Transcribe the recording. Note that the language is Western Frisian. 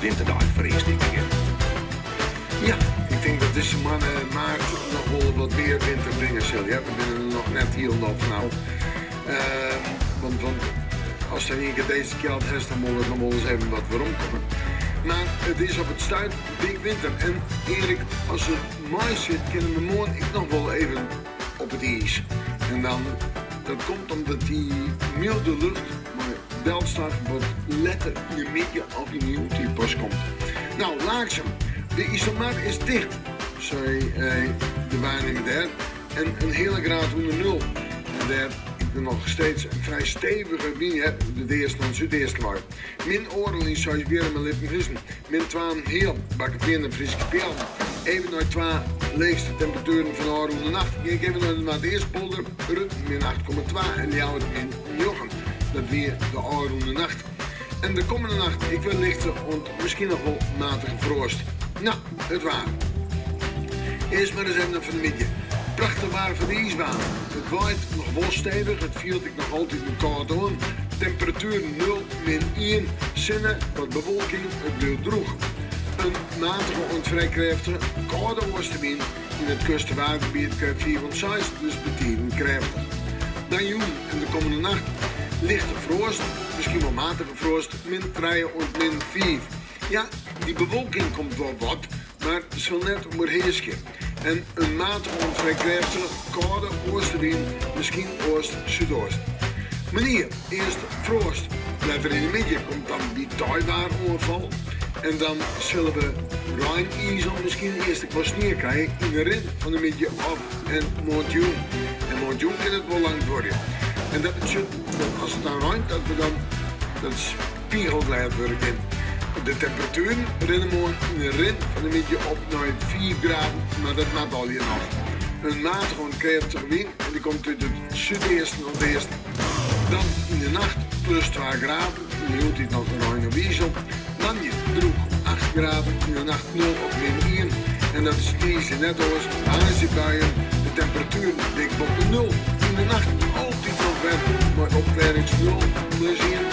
winterdei foarearst tinke kin. Ja, ik tink dat dizze moanne maart noch wol wat mear winter bringe sil. Ja, we binne der noch net hielendal fanôf. Want, want ast in ien kear dizze kjeld hast, dan wol it noch wolris even wat weromkomme. Mar it is op it stuit dik winter. En Erik, as it meisit, kinne we moarn ek noch wol even op it iis. En dan, dat komt omdat dy mylde lucht mei delslach wat letter yn de middei of yn de jûntiid pas komt. No, Laaksum, de Iselmar is ticht, sei de waarnimmer dêr. En in heale graad ûnder nul. En dêr ek noch steeds in frij stevige wyn, hè, de easten oant súdeasten wei. Min oardel yn Seisbierrum en Lippenhuzen, min twa en heal Bakkefean en Fryske Peallen. Even nei twa leechste temperatueren fan de ôfrûne nacht gean ik even nei de Noardeastpolder, Rutten min 8,2 en Ljouwert min njoggen. Dat wie de ôfrûne nacht. En de kommende nacht ek wer lichte oant miskien noch wol matige froast. No, it waar. Earst mar ris even nei fan 'e middei. Prachtich waar foar de iisbaan. It waait noch wol stevich, it fielt ek noch altiten kâld oan. Temperatuer nul, min ien, sinne, wat bewolking, it bliuwt drûch. In matige oant frij krêftige, kâlde oastewyn, yn it kust- en waadgebiet krêft fiif oant seis, dus betiden krêftich. Dan jûn en de kommende nacht lichte froast, miskien wol matige froast, min trije oant min fiif. Ja, dy bewolking komt wol wat, mar sil net oerhearskje. En in matige oant frij krêftige, kâlde oastewyn, miskien oast-súdoast. Moarnier earst froast, letter yn 'e middei komt dan dy teiwaar-oanfal en dan sille we rein, izel, miskien earst ek wol snie krije yn 'e rin fan 'e middei of en moarntejûn. En moarntejûn kin it wol lang duorje. En dat betsjut dat as it dan reint dat we dan dat spiegelglêd wurde kin. De temperatueren rinne moarn yn 'e rin fan 'e middei op nei fiif graden, mar dat moat allegear noch. In matige oant krêftige wyn en dy komt út it súdeasten oant easten. Dan yn 'e nacht plus twa graden, yn 'e jûntiid noch rein of izel. Moandei drûch acht graden, yn 'e nacht nul of min ien. En dat is tiisdei net oars, woansdei buien, de temperatueren dik boppe nul. Yn 'e nacht altyd noch wer mei opklearrings nul, plus ien.